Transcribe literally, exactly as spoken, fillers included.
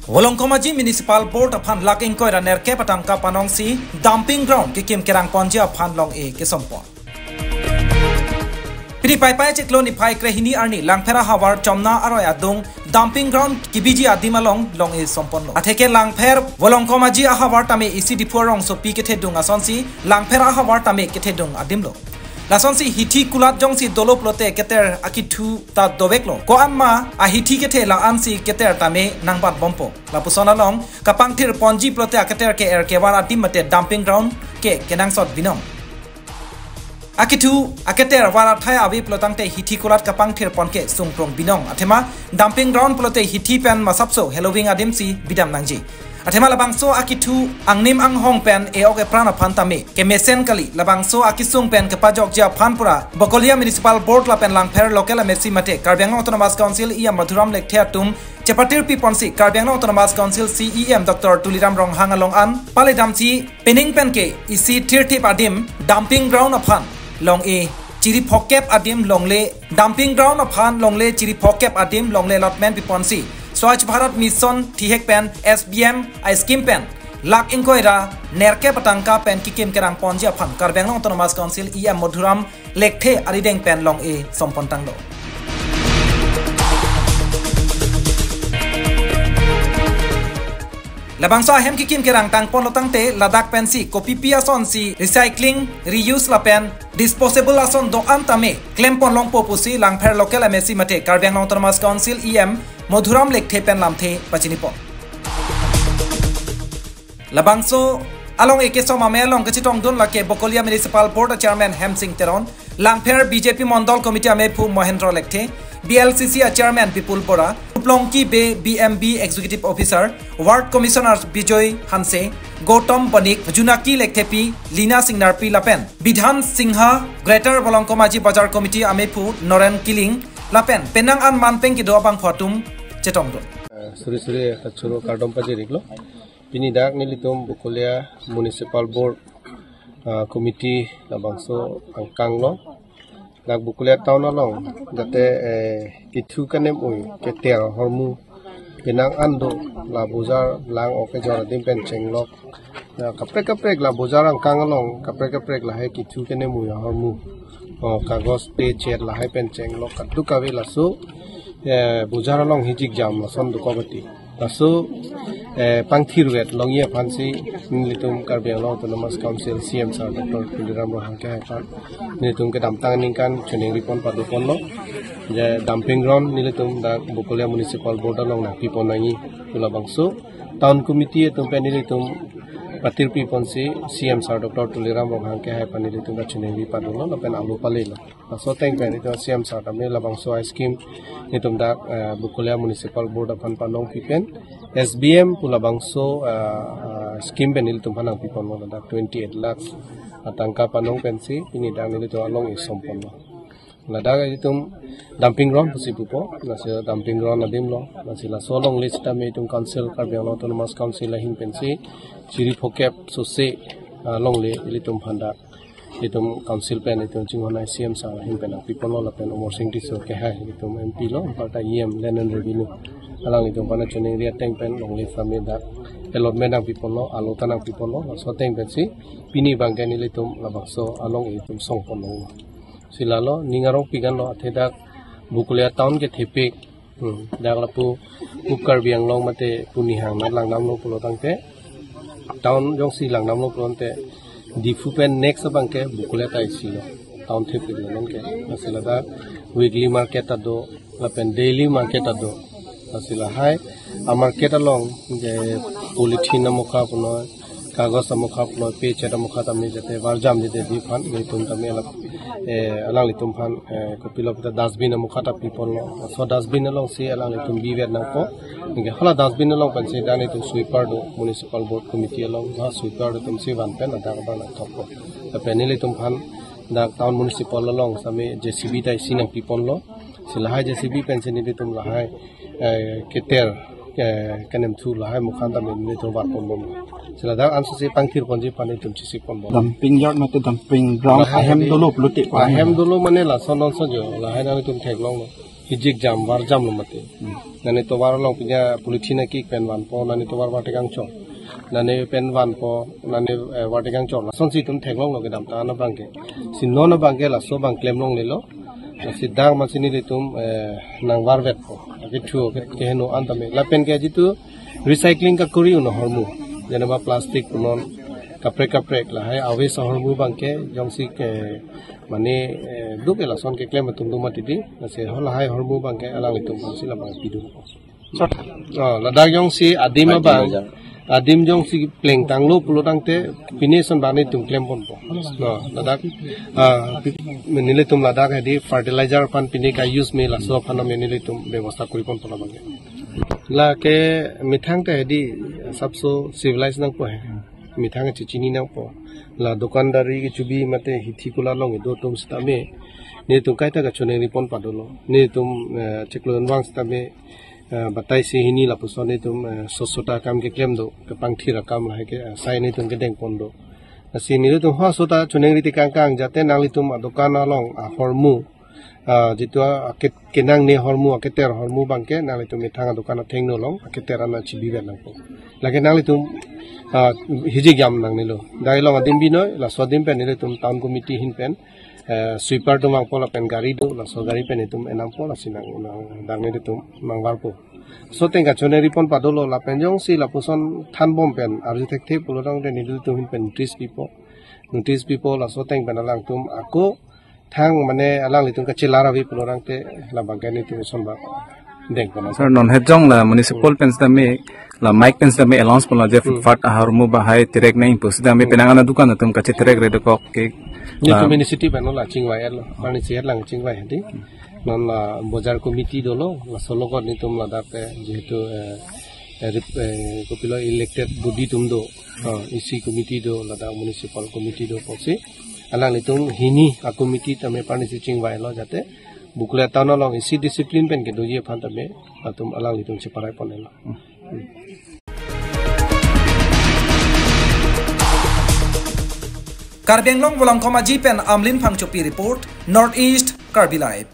Volongkom Aji Municipal Board aphan lakh ingkoi ra nerkep atangka panongsi dumping ground kekim kerang ponji aphan long-e kesompon. Pini Paipai chiklo niphai krehini arni Langpher ahavar Chomna aroi adung dumping ground kebiji adim along long-e somponlo. Atheke Langpher Volongkom Aji ahavar tame isi Diphu arongsopi kethedung asonsi Langpher ahavar tame kethedung adimlo. Lasonsi hithi kulat jongsi dolo pulote keter akithu ta doveklo. Ko-an ma ahithi kethe la-ansi keter tame nangbat bompo. Lapuson along kapangthir ponji pulote aketer ke-er kevar adim mate dumping ground ke kenangsot binong. Akithu aketer var athai ave pulotangte hithi kulat kapangthir pon ke sungprong binong. Athema dumping ground pulote hithi pen masapso heloving adimsi bidam nangji. Athema labangso akithu angnim anghong pen e-ok epran aphan tame kemesen kali, labangso akesung pen kepajokji aphan pura Bokolia Municipal Board lapen Langpher Local M A C mate Karbi Anglong Autonomous Council E M Madhuram Lekthe atum chepatir piponsi Karbi Anglong Autonomous Council C E M Doctor Tuliram Ronghang along an paledamsi pening pen ke isi thirthip adim dumping ground aphan long-e chiri phokep adim longle, dumping ground aphan longle chiri phokep adim longle allotment piponsi Swachh Bharat Mission thihek pen S B M a-scheme pen lakh ingkoi ra nerkep atangka pen kekim kerang ponji aphan Karbi Anglong Autonomous Council E M Madhuram Lekthe arideng pen long-e sompontanglo. Labangso ahem kekim kerang tangponlo tangte ladak pensi kopipi asonsi recycling, reuse lapen disposable ason do-an tame klempon longpo pusi Langpher Local M A C mate Karbi Anglong Autonomous Council E M Madhuram Lekthe pen lamthe pachinipon. Labangso along-e kesom amei along kachetongdun lake Bokolia Municipal Board a Chairman Hemsing Teron, Langpher B J P Mondol Committee ameiphu Mohendro Lekthe, B L C C a Chairman Bipul Bora, Uplongki Bey B M B Executive Officer, Ward Commissioner Bijoy Hanse, Gautam Banik, Junaki Lekthepi, Lina Singnarpi lapen Bidhan Singha, Greater Volongkom Aji Bazar Committee ameiphu Noren Killing lapen penang an manpeng kedo abangphu atum chetongdun. Eh, suri suri kachoro kardom pajiriklo. Pini dak nelitum Bokolia Municipal Board, ah, Committee labangso angkang lo. Dak Bokolia Town along jate, eh, kithu kanem-ui keter ahormu penang an do, la bojar lang-ok kejor adim pen chenglok. Na kaprek kaprek la bojar angkang along kaprek kaprek lahai kithu kanem-ui ahormu, oh, kagos pe chet lahai pen chenglok kadokave laso, eh, bojar along hijik jam lason dokok ati. Laso, eh, pangthirvet longji aphansi nelitum Karbi Anglong Autonomous Council C M sir Doctor Tuliram Ronghang kehai aphan nelitum kedamtang aningkan choningri pon padoponlo. Je dumping ground nelitum dak Bokolia Municipal Board along nangpipon nangji pu labangso Town Committee atum pen nelitum patir piponsi C M sir Doctor Tuliram Ronghang kehai aphan nelitum kachoningri padolo lapen alo palelo. Laso ateng pen itum C M sir tame labangso a-scheme itum dak, eh, Bokolia Municipal Board aphan panongpi pen S B M pu labangso, eh, eh, scheme pen ilitum aphan nangpiponlo, ladak twenty eight lakhs atangka panong pensi pini dak nelitum along-e somponlo. Ladak itum dumping ground pusi pupo, lasi dumping ground adim lo, lasi laso alongle sitame itum Council, Karbi Anglong Autonomous Council ahin pensi chiri phokep sose, ah, longle ilitum aphan dak itum Council pen itum chinghon a-C M sir ahin pen nangpiponlo lapen Amarsing Tisso kehai itum M P lo, anparta E M Land and Revenue, alanglitum aphan choningri ateng pen longle sitame dak allotment nangpiponlo, alo ta nangpiponlo, laso ateng pensi pini abangke nelitum labangso along-e itum songponlo. Si lalo ning arong pigan lo, athe dak Bokolia Town kethepik, hmm, dak lapu Up Karbi Anglong mate puni hang nat langdamlo pulo tangte, town jongsi langdamlo pulo tangte, Diphu pen next abangke Bokolia ta isi lo, town thepik lo nonke. Lasi ladak weekly market ta do, lapen daily market ta do. Lasi lahai a-market along je polythene amokha punoi, kagos amokha punoi, pe chet amokha tame jate varjam jate di aphan, nelitum tame alak, eh, alanglitum aphan, eh, kopilo puta dustbin amokha ta piponlo. So dustbin alongsi alanglitum bivet nangpo. Anke hala dustbin along pensi dak nelitum sweeper do, Municipal Board Committee along, ha sweeper atumsi van pen ladak abang nangthokpo. Lapen nelitum aphan dak Town Municipal along sitame J C B ta isi nangpiponlo. Si lahai J C B pensi nelitum lahai, eh, keter, eh, kanemthu lahai mukhan tame nelitum varponbom. Si ladak ansose pangthir ponji aphan nelitum chesik ponbom. Dumping yard mate dumping ground lahai ahem dolo pulote ko ahem ahem dolo mane lason non son jo, lahai nanglitum theklonglo. Hijik jam, var jamlo mati. Nani tovar along pinya polythene akik pen vanpo, nani tovar vartek angchor. Nani pen vanpo, nani, eh, vartek angchor. Lasonsi itum theklonglo kedamtang abangke. Si non abangke laso abang klemlonglelo. Si dak amatsi nelitum, eh, nangvarvetpo. Akethu, ke, keheno an tame. Lapen ke jitu recycling kakuri un ahormu. Jeneba plastic punon kaprek kaprek lahai a-waste ahormu abangke jongsi ke mane, eh, duk elason keklem atum do mati di. Lasi halahai ahormu abangke alanglitum aphansi labang pidun. Oh, ladak jongsi adim abang, adim jongsi plengtanglo pulo tangte pine ason abang nelitum klemponpo. No, ladak, ah, pi-, nelitum ladak hedi fertilizer aphan pine ka-use me laso aphan me nelitum bebosta kuriponpo labangke. Lake methang ta hedi sabso civilize nangpo he. Methang chechini nangpo. La dokandari kechubi mate hithi kula along kedo atum sitame nelitum kaita kachoningri pon padolo. Nelitum, eh, chiklo vang sitame, eh, batai si hini lapuson nelitum, eh, sosota akam keklem do, kepangthir akam lahai ke, eh, sai nelitum kedeng pon do. Lasi nelitum ho sota choningri tekang kang jate nanglitum adokan along ahormu, ah, jitu a, aket kenangne ahormu, aketer ahormu abangke nanglitum methang adokan athengno along aketer an chibivet nangpo. Lake nanglitum, ah, hijik jam nangnelo. Dak along adim binoi, laso adim pen nelitum town committee ahin pen, eh, sweeper atum vangpo lapen gari do, laso gari pen itum enampo lasi nang, nang, dak nelitum nangvarpo. So ateng kachoningri pon padolo lapen jongsi lapuson thanbom pen arju thekthe pulo tangte nelitum ahin pen notice pipo. Notice pipo laso ateng pen alangtum ako thang mane alanglitum kachelar ave pulo tangte labangke nelitum ason abang dengpon. Sir, non het jong la municipal pen sitame, la Mike pen sitame announce ponlo je, hmm, footpath ahormu bahai terek nangji pu sitame, hmm, penang an adukan atum kacheterekre dokok ke. Nelitum, la initiative pen la chingvai-etlo. Mane si-et lang chingvai hedi. Non la bojar committee dolo, laso along nelitum ladak, eh, jihetu, eh, eh, rep-, eh, kopilo elected body atum do, ah, E C committee do, ladak municipal committee do apotsi alanglitum hini a-committee tame aphansi chingvailo jate Bokolia town along isi discipline pen kedoji aphan tame latum alanglitum cheparai ponelo. Karbi Anglong Volangkom Aji pen Amlin Phangchopi report, North East Karbi Live.